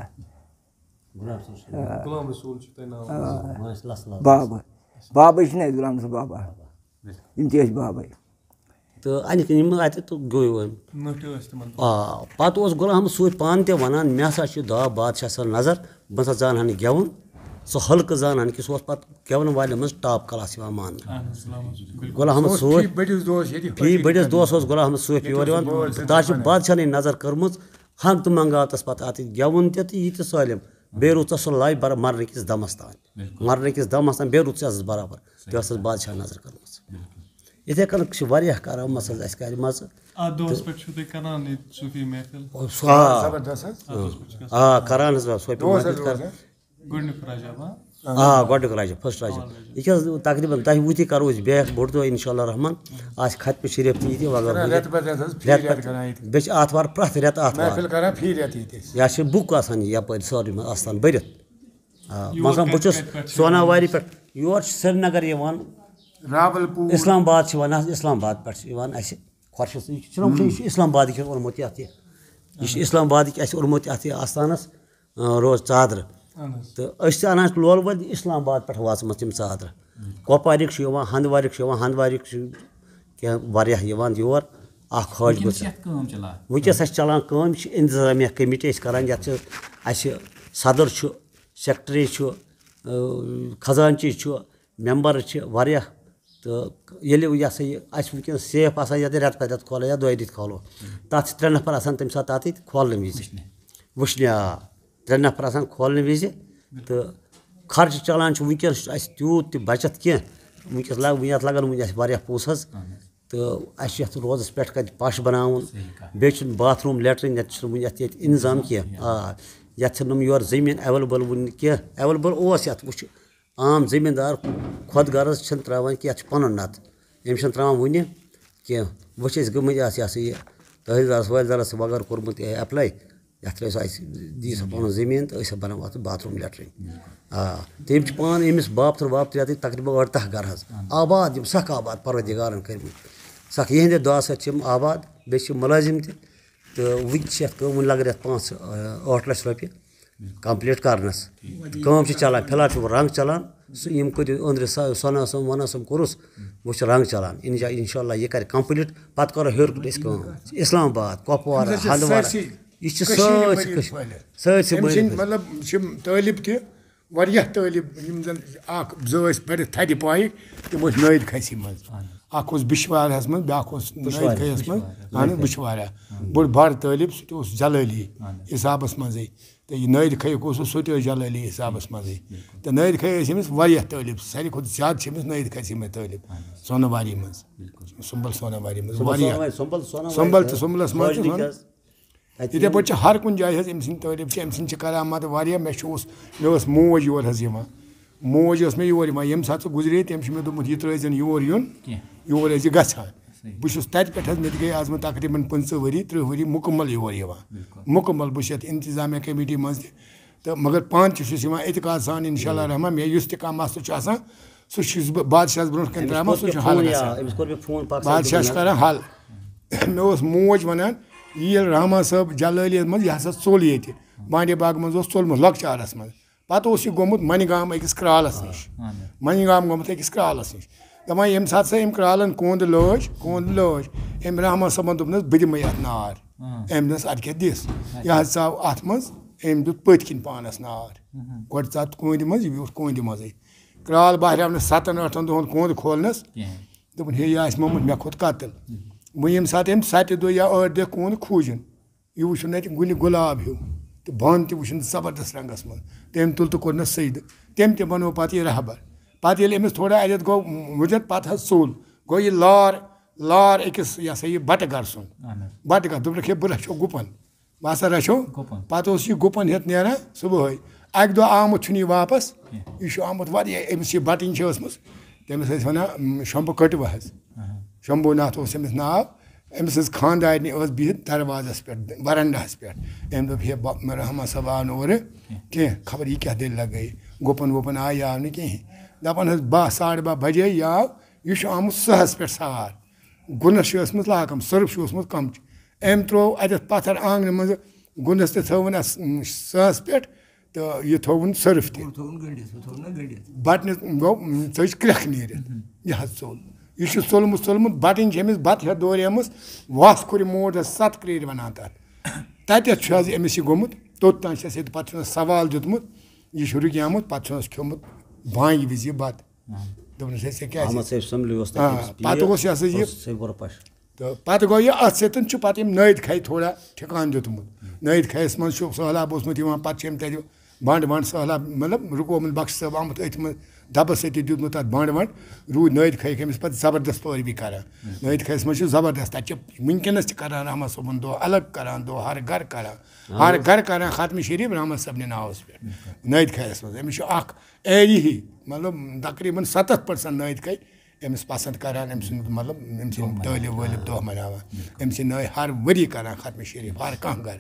غلام رسول چھُ۔ آ۔ غلام رسول چھُ تۄہہِ ناو آ۔ حظ؟ وۄنۍ ٲسۍ لَسہٕ لَسہٕ۔ بابہٕ۔ بابٕے چھِنہٕ اَسہِ غلام رسول بابا۔ بِلکُل۔ یِم تہِ ٲسۍ بابٕے۔ تہٕ اَنِکھ یِم اَتہِ تہٕ گوٚو أمۍ۔ نٔٹۍ ٲسۍ تِمَن دۄہَن۔ آ، پَتہٕ اوس غلام رسول پانہٕ تہِ وَنان، مےٚ ہسا چھُ دَہ بادشاہ سٕنٛز نظر، بہٕ ہسا زانہٕ ہَن یہِ گٮ۪وُن۔ سُہ حلقہٕ زانہٕ ہَن کہِ سُہ اوس پَتہٕ گٮ۪وَن والٮ۪ن منٛز ٹاپ کلاس یِوان ماننہٕ۔ اَہَن حظ، غلام رسول، بِلکُل۔ غلام سُہ اوس رسول فی بٔڑِس دۄہَس ییٚتہِ فی حٲضِری بٔڑِس کَرنہِ۔ دۄہَس اوس غلام رسول ییٚتہِ یور اوس یِوان۔ بٲژ تہٕ تَس چھِ زٕ بادشاہنٕے نظر کٔرمٕژ۔ ہنٛگ تہٕ منٛگ آو تَس پَتہٕ اَتھ گٮ۪وُن تہِ تہٕ یہِ تہِ سٲلِم۔ بیٚیہِ روٗد تَس سُہ لایِو بَرابر مَرنہٕ کِس دَمَس تام۔ مَرنہٕ کِس دَمَس تام بیٚیہِ روٗد سُہ اَسہِ بَرابر۔ بیٚیہِ ٲس اَسہِ بادشاہ نظر کٔرمٕژ۔ یِتھَے کٔنۍ چھِ واریاہ کَرامَژ حظ اَسہِ کَرِمَژٕ۔ اَتھ دۄہَس پٮ۪ٹھ چھُو تُہۍ کَران یہِ صوٗفی محفِل؟ سُہ آ۔ زبردست حظ۔ اَتھ دۄہَس پٮ۪ٹھ چھُ گژھان۔ آ، کَران حظ، صوٗفی دۄہَس محفِل حظ کَران۔ روزان۔ گۄڈٕنیُک رجب، ہا؟ آ، گۄڈٕنیُک رجب، فٔسٹ رجب۔ اول رجب۔ یہِ کیٛاہ حظ، تقریٖباً دَہہِ وُہہِ تہِ کَرو أسۍ بیٛاکھ بوٚڑ دۄہ، اِنشاء اللہ الرحمن۔ آسہِ ختمِ شریٖف تہِ ییٚتہِ، وغٲر کران وغٲر۔ رٮ۪تہٕ پتہٕ رٮ۪تہٕ حظ، فی رٮ۪تہٕ رٮ۪تہٕ پتہٕ۔ کران ییٚتہِ۔ بیٚیہِ چھِ آتھوار، پرٛٮ۪تھ رٮ۪تہٕ آتھوار۔ محفِل کران فی رٮ۪تہٕ ییٚتہِ أسۍ۔ یا چھِ بُک آسان یہِ یَپٲرۍ سٲرٕے منٛز آستان بٔرِتھ۔ آ، یور مثلاً بہٕ کَتہِ، چھُس کَتہِ پٮ۪ٹھ چھِ سوناواری یِوان؟ پٮ۪ٹھ، یور چھِ سرینگر یِوان، راولپوٗر۔ اسلام آباد چھِ یِوان حظ، اسلام آباد پٮ۪ٹھ چھِ یِوان اَسہِ خۄرشیٖد، یہِ چھُ، چھُنہ وٕچھان، یہِ چھُ اسلام آبادٕکۍ اوٚنمُت یَتھ یہِ۔ یہِ چھُ اسلام آبادٕکۍ اَسہِ اوٚنمُت یَتھ یہِ آستانَس، آ، روز ژادرٕ۔ اہن حظ۔ تہٕ أسۍ چھِ اَنان لول وٲلۍ اسلام آباد پٮ۪ٹھ واتژٕ یِم ژادرٕ۔ کۄپوارِکۍ چھِ یِوان، ہندوارِکۍ چھِ یِوان، ہندوارِکۍ چھِ کینٛہہ واریاہ یِوان یور۔ اَکھ حٲج وٕنکیٚنَس گوٚژھ چھِ یَتھ کٲم چلان۔ وٕنکیٚس اَسہِ چلان کٲم، یہِ چھِ انتظامیہ کمیٹی أسۍ کران، یَتھ چھِ اَسہِ صدر چھُ، سیکرٹری چھُ، اۭں، خزانچی چھُ، ممبر چھِ واریاہ۔ تہٕ ییٚلہِ یہِ ہسا یہِ اَسہِ وٕنکیٚس سیف آسان، یَتھ رٮ۪تہٕ پَتہٕ رٮ۪تہٕ کھولو یا دۄیہِ رٮ۪تہٕ کھولو، تَتھ چھِ ترٛےٚ نفر آسان تَمہِ ساتہٕ تَتِتھ کھولنہٕ وِزِ۔ وٕچھنہِ۔ وٕچھنہِ، آ۔ ترٛےٚ نفر آسان کھولنہٕ وِزِ۔ تہٕ خرچہٕ چلان چھُ وٕنکیٚس، چھُ اَسہِ تیوٗت تہِ بچت کینٛہہ۔ وٕنکیٚس لگ-، وٕنہِ یَتھ لَگَن وٕنہِ اَسہِ واریاہ پونٛسہٕ حظ۔ اہن حظ۔ تہٕ اَسہِ چھُ یَتھ روزَس پٮ۪ٹھ کَتہِ پَش بَناوُن۔ صحیح کَتھ۔ بیٚیہِ چھُنہٕ باتھ روٗم، لیٹریٖن، یَتھ چھُنہٕ وٕنہِ یَتھ ییٚتہِ اِنتظام کینٛہہ۔ آ، یَتھ چھِنہٕ یِم یورٕ زٔمیٖن ایویلیبٕل وٕنہِ کینٛہہ۔ ایویلیبٕل اوس یَتھ، وٕچھ، عام زٔمیٖندار خۄد غرض چھِنہٕ ترٛاوان کینٛہہ، اَتھ چھُ پَنُن نَتہٕ۔ أمِس چھِنہٕ ترٛاوان وٕنہِ کینٛہہ۔ وٕچھ، أسۍ گٔمٕتۍ اَتھ، یہِ ہسا یہِ تحصیلدارَس وحیلدارَس وغٲر کوٚرمُت یہِ ایپلاے، یَتھ ترٛٲیِو سا اَسہِ، دِیِو سا پَنُن زٔمیٖن تہٕ أسۍ ہا بَناوو اَتھ باتھ روٗم، لیٹریٖن۔ آ، تٔمۍ چھِ پانہٕ أمِس بابتھٕر وابتھٕر یَتٕتھۍ تقریٖباً ٲٹھ دَہ گَرٕ حظ۔ آباد، یِم سَکھ آباد پَروَردِگارَن کٔرمٕتۍ۔ سَکھ یِہِنٛدِ دُعا سۭتۍ چھِ یِم آباد، بیٚیہِ چھِ مُلٲزِم تہِ۔ تہٕ وٕنہِ چھِ یَتھ کٲم، وٕنہِ لَگَن یَتھ پانٛژھ، ٲٹھ لَچھ رۄپیہِ کمپلیٖٹ کرنَس۔ کٲم چھِ چلان، فی الحال چھُ وۄنۍ رنٛگ چلان۔ سُہ یِم کٔرِو أنٛدرٕ سۄ-، سۄنہٕ آسَم، وۄنہٕ آسَم کوٚرُس، وۄنۍ چھُ رنٛگ چلان۔ اِنشاء-، اِنشاء اللہ یہِ کَرِ کمپلیٖٹ، پَتہٕ کَرو ہیوٚر کُن أسۍ کٲم۔ اِسلام آباد، کۄپوارہ، أمِس حظ چھِ ہندوارہ، سٲرسٕے یہِ چھِ کٔشیٖرِ سٲرسٕے مٔنٛزۍ کٔشیٖر، پھٔہلِتھ۔ سٲرسٕے أمۍ مٔنٛزۍ سٕنٛدۍ پھٔہلِتھ۔ مطلب چھِ طٲلب تہِ واریاہ طٲلب، یِم زَن اَکھ زٕ ٲسۍ پٔرِتھ تھدِ پایہِ، تِم ٲسۍ نٲیِد کھسی منٛز۔ اَکھ اوس بِشوارہَس منٛز، بیٛاکھ اوس نٲیِد بِشوارِ۔ کھیَس منٛز۔ بِشوارِ۔ اَہَن حظ، بِشوارہ۔ بوٚڑ بار طٲلب، سُہ تہِ اوس جلٲلی حسابَس منٛزٕے۔ تہٕ یہِ نٲیِد کھیُک اوسُس، سُہ تہِ اوس جلٲلی حسابَس منٛزٕے۔ تہٕ نٲیِد کھے ٲسۍ أمِس واریاہ طٲلب، ساروی کھۄتہٕ زیادٕ چھِ أمِس نٲیِد کھسی منٛز طٲلب۔ سۄنہٕ واری منٛز۔ سُمبل سۄنہٕ واری منٛز سُمبل واریاہ۔ سۄنہٕ واری، سُمبل سۄنہٕ واری سۄمبل تہٕ تہٕ سُمبلَس منٛز تہِ حٲج وَن۔ کیٛاہ؟ یِتھَے پٲٹھۍ چھِ ہر کُنہِ جایہِ حظ أمۍ سٕنٛدۍ طٲلب چھِ، أمۍ سٕنٛدۍ چھِ کرامات واریاہ۔ مےٚ چھُ اوس، مےٚ ٲس موج یور حظ یِوان۔ موج ٲس مےٚ یور یِوان، ییٚمہِ ساتہٕ سُہ گُزرے، تٔمۍ چھُ مےٚ دوٚپمُت، "یہِ ترٛٲیزٮ۪ن یور یُن، کینٛہہ۔ یور ٲسۍ یہِ گژھان۔" صحیح۔ بہٕ چھُس تَتہِ پٮ۪ٹھ حظ، مےٚ تہِ گٔے آز وۄنۍ تقریٖباً پٕنٛژٕہ ؤری، تٕرٛہ ؤری مُکمل یور یِوان۔ بِلکُل۔ مُکمل، بہٕ چھُس یَتھ اِنتِظامیہ کمیٹی منٛز تہِ۔ تہٕ مگر پانہٕ تہِ چھُس یِوان اعتقاد سان، اِنشاء اللہ رحمان، مےٚ یُس تہِ کانٛہہ مسلہٕ چھُ آسان، سُہ چھُس بہٕ بادشاہَس برونٛٹھ کَنہِ أمِس ترٛاوان، کوٚر سُہ مےٚ چھُ حل فون، یا، گژھان۔ أمِس کوٚر مےٚ فون، پاکستان بادشاہ چھُ گوٚبرنر۔ کران حل۔ مےٚ اوس موج وَنان، یہِ ییٚلہِ رحمان صٲب جلٲلیَس منٛز، یہِ ہسا ژوٚل ییٚتہِ۔ بانڈی باغ منٛز اوس ژوٚلمُت لۄکچارَس منٛز۔ پَتہٕ اوس یہِ گوٚمُت مَنہِ گام أکِس کرٛالَس نِش۔ اہن۔ مَنہِ گام گوٚمُت أکِس کرٛالَس نِش۔ دَپان، ییٚمہِ ساتہٕ سۄ أمۍ کرٛالَن کوٗنٛدٕ لٲج، کوٗنٛدٕ لٲج، أمۍ رحمان صٲبَن دوٚپنَس، "بہٕ دِمَے اَتھ نار۔" اہن۔ أمۍ دوٚپنَس، "اَدٕ کیٛاہ دِس؟" یہِ حظ ژاو اَتھ منٛز، أمۍ دیُت پٔتۍ کِنۍ پانَس نار۔ اہن۔ گۄڈٕ ژاو کوٗنٛدِ منٛز، یہِ بیوٗٹھ کوٗنٛدِ منٛزٕے۔ کرٛال بہریٛاو نہٕ سَتَن ٲٹھَن دۄہَن کوٗنٛد کھولنَس۔ کِہیٖنۍ۔ دوٚپُن، "ہے، یہِ آسہِ مومُت مےٚ کھوٚت قتل۔" وۄنۍ ییٚمہِ ساتہٕ أمۍ سَتہِ دۄہ یا ٲٹھِ دۄہ کوٗنٛد کھوٗجِن، یہِ وٕچھُن اَتہِ گُلہِ گۄلاب ہیوٗ تہٕ بانہٕ تہِ وٕچھُن زبردست رنٛگَس منٛز۔ تٔمۍ تُل تہٕ کوٚرنَس سجدٕ۔ تٔمۍ تہِ بنوو پَتہٕ یہِ رہبر۔ پَتہٕ ییٚلہِ أمِس تھوڑا اَتٮ۪تھ گوٚو مُجر، پَتہٕ حظ ژوٚل۔ گوٚو یہِ لار، لار أکِس، یہِ ہسا یہِ بَٹہٕ گَرٕ سُنٛد۔ اہن حظ۔ بَٹہٕ گَرٕ، دوٚپُکھ، "ہے، بہٕ رَچھو گُپَن۔" بہٕ ہسا رَچھو۔ گُپَن۔ پَتہٕ اوس یہِ گُپَن ہٮ۪تھ نیران صُبحٲے۔ اَکہِ دۄہ آمُت چھُنہٕ یہِ واپَس۔ کینٛہہ۔ یہِ چھُ آمُت واریاہ، أمِس یہِ بَٹٕنۍ چھِ ٲسمٕژ، تٔمِس ٲسۍ وَنان، م، شمبہٕ کٔٹوٕ حظ۔ اہن۔ شمبھو ناتھ اوس أمِس ناو۔ أمۍ سٕنٛز خانٛدارنہِ ٲس بِہِتھ دروازَس پٮ۪ٹھ، وَرَنٛڈَہَس پٮ۪ٹھ۔ أمۍ دوٚپ، "ہے، بہ-، مےٚ رحمان صٲب آو نہٕ اورٕ کینٛہہ، خبر یہِ کیٛاہ دٔلیٖلہ گٔے۔" گُپَن وُپَن آے، یہِ آو نہٕ کِہیٖنۍ۔ دَپان حظ، بَہہ، ساڑٕ بَہہ بَجے یہِ آو، یہِ چھُ آمُت سٕہَس پٮ۪ٹھ سوار۔ گُنَس چھِ ٲسمٕژ لاکَم، سٔرٕف چھُ اوسمُت کَمچہِ۔ أمۍ ترٛوو اَتٮ۪تھ پَتھَر آنٛگنہٕ منٛزٕ گُنَس تہٕ تھٲوٕن اَتھ سٕہَس پٮ۪ٹھ۔ تہٕ یہِ تھووُن سٔرٕف تہِ۔ ہُہ تھووُن گٔنٛڈِتھ، ہُہ تھووُن نہ گٔنٛڈِتھ۔ بَٹنہِ گوٚو، ژٔج کرٛٮ۪کھ نیٖرِتھ۔ یہِ حظ ژوٚل۔ یہِ چھُ ژوٚلمُت، ژوٚلمُت، بَٹٕنۍ چھِ أمِس بَتہٕ ہٮ۪تھ دوریمٕژ، وَس کھُرِ موٹ حظ، سَتھ کرٛیٖرۍ وَنان تَتھ۔ تَتٮ۪تھ چھُ حظ أمِس یہِ گوٚمُت، توٚت تام چھِ اَسہِ ییٚتہِ پَتہٕ چھُنَس سوال دیُتمُت، یہِ چھُ رُکیومُت، پَتہٕ چھُنَس کھیوٚمُت بانگہِ وِزِ یہِ بَتہٕ۔ اہن۔ دوٚپنَس، "ہے، ژےٚ کیٛازِ؟" احمد صٲب سمبلی اوس تَتہِ آ، أمِس پَتہٕ پیر، اوس یہِ ہسا یہِ اوس سُہ بوٚڑ پَش۔ تہٕ پَتہٕ گوٚو یہِ اَتھ سۭتۍ چھُ پَتہٕ أمۍ نٲیِد کھَے تھوڑا ٹھِکان دیُتمُت۔ نٲیِد کھَیَس منٛز چھُ سہلاب اوسمُت یِوان، پَتہٕ چھِ أمۍ تَتہِ بانڈٕ وانڈٕ سہلاب، مطلب، رُکومُت بخش صٲب آمُت أتھۍ منٛز دَبَس سۭتۍ دیُتمُت تَتھ بانڈٕ وانڈٕ، روٗد نٲیِد خٲیِک أمِس پَتہٕ زبردست پٲروی کران۔ نٲیِد خٲیِس منٛز چھُ زبردست، تَتہِ چھِ وٕنکیٚنَس تہِ کران رحمت صٲبُن دۄہ الگ کران، دۄہ ہر گرٕ کران، ہر گرٕ کران ختم شریف رحمت صٲبنہِ ناوَس پٮ۪ٹھ۔ نٲیِد خٲیِس منٛز أمِس چھُ اکھ ایری ہی، مطلب، تقریباً ستتھ percent نٲیِد خٲیِک أمِس پسنٛد کران، أمۍ سُنٛد، مطلب، أمۍ سٕنٛدۍ طٲلب وٲلب دۄہ مناوان، أمۍ سٕنٛدۍ نٲے ہر ؤری کران ختم شریف، ہر کانٛہہ گرٕ۔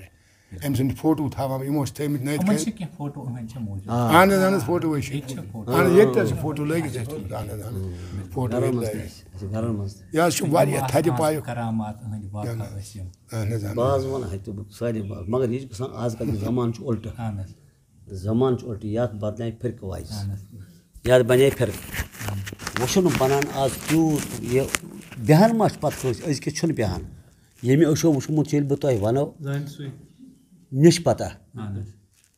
أمۍ سٕنٛدۍ فوٹو تھاوان، یِمو چھِ تھٲومٕتۍ نٲیِد یِمَن خٲیِس۔ چھِ کینٛہہ فوٹو یِہٕنٛدۍ چھِ موٗجوٗد۔ آ۔ اہن حظ، اہن حظ، فوٹو حظ چھِ۔ ییٚتہِ چھِ فوٹو۔ اہن حظ، ییٚتہِ تہِ حظ چھِ فوٹو لٲگِتھ اَسہِ تھٲومٕتۍ۔ اہن حظ، اہن حظ۔ فوٹو گرن ییٚتہِ منٛز تہِ لٲگِتھ۔ اَسہِ چھِ گرن منٛز تہِ۔ یہِ حظ چھُ واریاہ تھدِ پایُک۔ کرامات یِہٕنٛدۍ واقعہ ٲسۍ یِم۔ اہن حظ، اہن حظ۔ بہٕ حظ وَنہٕ ہا تہِ سارے باز، مگر یہِ چھُ گژھان آز کل یہِ زمانہٕ چھُ اُلٹہٕ۔ اہن حظ۔ زمانہٕ چھُ اُلٹہٕ، یَتھ بدلے فرقہٕ وایِز۔ اہن حظ۔ یَتھ بنے فرقہٕ۔ اہن حظ۔ وۄنۍ چھُنہٕ بنان آز تیوٗت یہِ، بیٚہان ما چھُ پتہٕ کٲنٛسہِ، أزکِس چھُنہٕ بیٚہان۔ ییٚمہِ أچھو وٕچھمُت چھُ، ییٚلہِ بہٕ تۄہہِ وَنو، زانہِ سُے۔ مےٚ چھِ پَتہ۔ اَہَن حظ۔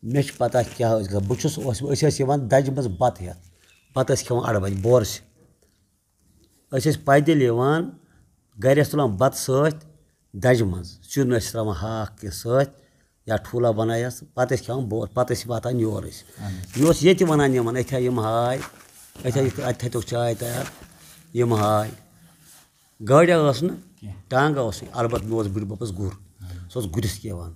مےٚ چھِ پَتہ کیٛاہ ٲسۍ گژھان۔ بہٕ چھُس، اوس، أسۍ ٲسۍ یِوان دَجہِ منٛز بَتہٕ ہٮ۪تھ۔ بَتہٕ ٲسۍ کھٮ۪وان اَڑٕ بَجہِ بورسہِ۔ أسۍ ٲسۍ پیدٔلۍ یِوان، گَرِ ٲسۍ تُلان بَتہٕ سۭتۍ دَجہِ منٛز۔ سیُن ٲسۍ ترٛاوان ہاکھ کینٛہہ سۭتۍ یا ٹھوٗلا بَنایَس، پَتہٕ ٲسۍ کھٮ۪وان بور، پَتہٕ ٲسۍ واتان یور أسۍ۔ اَہَن حظ۔ یہِ اوس ییٚتہِ وَنان یِمَن، أتھیا یِم ہاے، أتھیا یہِ، اَتہِ تھٲیتو چاے تیار، یِم ہاے۔ گٲڑیٛا ٲس نہٕ، کینٛہہ۔ ٹانٛگا اوس نہٕ، البتہ مےٚ اوس بٕڈِبَبَس گُر۔ اَہَن حظ۔ سُہ اوس گُرِس کھٮ۪وان۔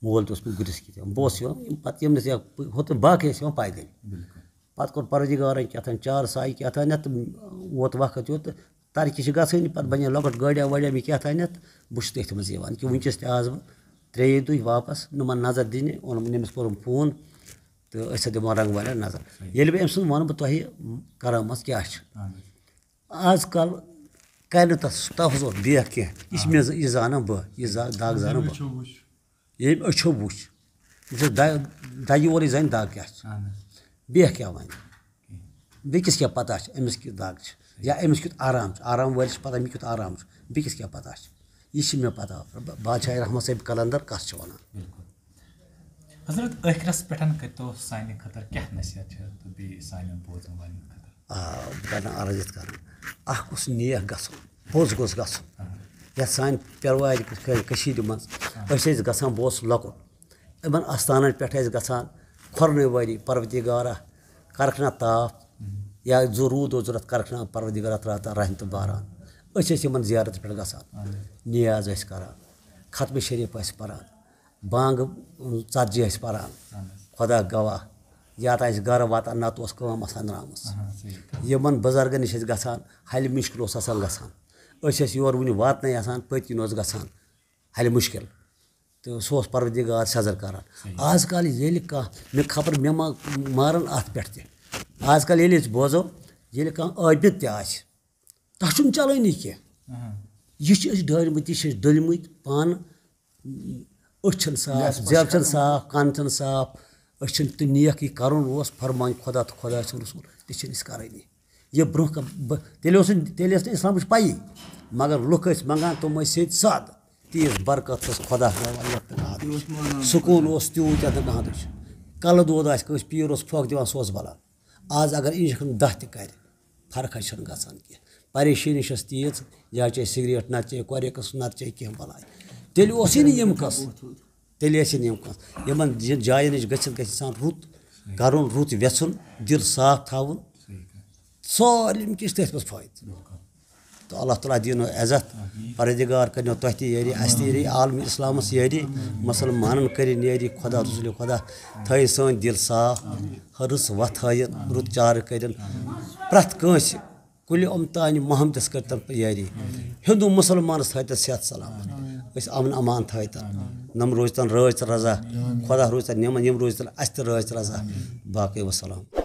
مول تہِ اوس مےٚ گُرِس کھٮ۪وان۔ بہٕ اوسُس یِوان، یِم پَتہٕ ییٚمِس یا ہُتھ باقٕے ٲسۍ یِوان پیدٔلۍ۔ بِلکُل۔ پَتہٕ کوٚر پروردگارَن کیٛاہ تام چار ساے کیٛاہ تام یَتھ، تہٕ ووت وقت یُتھ، تہٕ ترقی چھِ گژھٲنی، پَتہٕ بَنے لۄکٕٹ گٲڑیٛا وٲڑیٛا مےٚ کیٛاہ تام یَتھ، بہٕ چھُس تٔتھۍ منٛز یِوان۔ کہِ وٕنکیٚس تہِ آس بہٕ ترٛیٚیہِ دُہۍ واپَس، نہٕ مَن نظر دِنہِ، اوٚنُم أمِس کوٚرُم فون، تہٕ أسۍ ہا دِمو رنٛگ والٮ۪ن نظر۔ ییٚلہِ بہٕ أمۍ سُنٛد وَنہٕ بہٕ تۄہہِ کرامت کیٛاہ چھِ۔ اَہَن حظ۔ آز کل کرِ نہٕ تَتھ تحفظ بیکھ کینٛہہ۔ یہِ چھِ مےٚ ز-، یہِ زانان بہٕ، یہِ زا-، داغ زانان بہٕ۔ أچھو وٕچھ۔ ییٚمۍ أچھو وٕچھ۔ یُس دا-، دَگہِ وولٕے زانہِ داغ کیٛاہ چھِ۔ اَہَن حظ۔ بیکھ کیٛاہ وَنہِ؟ بیٚکِس کیٛاہ پَتہ چھِ أمِس کیُتھ داغ چھِ یا أمِس کیُتھ آرام چھُ؟ آرام وٲلِس چھِ پَتہ مےٚ کیُتھ آرام چھُ، بیٚکِس کیٛاہ پَتہ چھِ؟ یہِ چھِ مےٚ پَتہ۔ با-، بادشاہ رحمت صٲب قلندر کَس چھِ وَنان؟ بِلکُل۔ حضرت، ٲخرَس پٮ۪ٹھ کٔرۍتو سانہِ خٲطرٕ کیٛاہ نصیحت چھِ تہٕ بیٚیہِ سانٮ۪ن بوزَن والٮ۪ن خٲطرٕ؟ آ، بہٕ کرٕ نہٕ عرض یِتھ کٔنۍ۔ اکھ گوٚژھ نیک گژھُن، پوٚز گوٚژھ گژھُن۔ یَتھ سانہِ پیروارِ کٔ-، کٔشیٖرِ منٛز أسۍ ٲسۍ گژھان، بہٕ اوسُس لۄکُٹ، یِمن آستانن پٮ۪ٹھ ٲسۍ گژھان، کھۄرنٕے ؤری پروردگارا کرکھ نا تاپھ، یا زٕ روٗد اوس ضوٚرتھ، کرکھ نا پروردگارا ترٛاو تہٕ رحمتہٕ باران۔ أسۍ ٲسۍ یِمن زیارتس پٮ۪ٹھ گژھان، نیاز ٲسۍ کران، ختمہِ شریف ٲسۍ پران۔ بانٛگہٕ، اۭں، ژتجی ٲسۍ پران۔ اہن حظ۔ خۄدا گواہ، یا تہٕ اَسہِ گرٕ واتان، نتہٕ اوس کٲم آسان درٛامٕژ۔ اہن حظ، صحیح کَتھ۔ یِمن بُزرگن نِش ٲسۍ گژھان، حلہِ مُشکِل اوس آسان گژھان۔ أسۍ ٲسۍ یور وُنہِ واتنَے آسان، پٔتۍ کِنۍ اوس گژھان حلہِ مُشکِل۔ تہٕ سُہ اوس پروردگار سٮ۪زر کران۔ صحیح۔ آز کل ییٚلہِ کانٛہہ، مےٚ خبر مےٚ ما مارن اتھ پٮ۪ٹھ تہِ۔ آز کل ییٚلہِ أسۍ بوزو، ییٚلہِ کانٛہہ عٲبِد تہِ آسہِ، تَتھ چھُنہٕ چلٲنی کینٛہہ۔ اہم۔ یہِ چھِ أسۍ ڈٲرمٕتۍ، یہِ چھِ أسۍ ڈٔلمٕتۍ پانہٕ۔ أچھ چھَنہٕ صاف، یَس پَتہٕ زٮ۪و چھَنہٕ چھَنہٕ صاف، کَن چھَنہٕ صاف۔ أسۍ چھِنہٕ تہِ نیک یہِ کَرُن اوس فرمان خۄدا تہٕ خۄداے سُنٛد رسول، تہِ چھِنہٕ أسۍ کَرٲنی۔ یہِ برٛونٛہہ کَ-، بہٕ، تیٚلہِ اوس نہٕ، تیٚلہِ ٲس نہٕ اِسلامٕچ پَیی، مگر لُکھ ٲسۍ منٛگان، تِم ٲسۍ سیٚدۍ سادٕ۔ تیٖژ برکت ٲس خۄدا ترٛاوان یَتھ تہٕ اَتھ۔ تیوٗت مانان سکوٗن اوس تیوٗت یَتھ نہٕ کانٛہہ دٔچھ۔ کَلہٕ دود آسہِ کٲنٛسہِ، پیٖر اوس پھۄکھ دِوان، سُہ اوس بَلان۔ آز اگر injection دَہ تہِ کَرِ، فرق حظ چھَنہٕ گژھان کینٛہہ۔ پریشٲنی چھَس تیٖژ، یا چے سگریٹ، نَتہٕ چے کۄریکَس، نَتہٕ چے کینٛہہ بَلاے۔ تیٚلہِ اوسُے نہٕ یِم قٕصہٕ۔ تیٚلہِ ٲسِن یِم کانٛہہ، یِمَن ج-، جایَن نِش گٔژھِتھ گژھِ اِنسان رُت کَرُن، رُت وٮ۪ژھُن، دِل صاف تھاوُن۔ سٲلِم کینٛہہ چھِ تٔتھۍ منٛز فٲیدٕ۔ تہٕ اللہ تعالیٰ دِیِنو عزت، پروردگار کٔرِنو تۄہہِ تہِ یٲری، اَسہِ تہِ یٲری، عالمِ اِسلامَس یٲری، مُسلمانَن کٔرِن یٲری، خۄدا رسوٗلِ خۄدا تھٲیِن سٲنۍ دِل صاف، رٕژ وَتھ ہٲیِن، رُت چارٕ کٔرِن پرٛٮ۪تھ کٲنٛسہِ۔ کُلہِ اُمتانہِ محمدس کٔرتن یٲری۔ ہندو مسلمانس تھٲیتن صحت سلامت۔ أسۍ امن امان تھٲیتن۔ نم روزتن رٲضۍ تہٕ رضا۔ خدا روزتن یِمن، یِم روزتن اسہِ تہِ رٲضۍ تہٕ رضا۔ باقٕے وسلام۔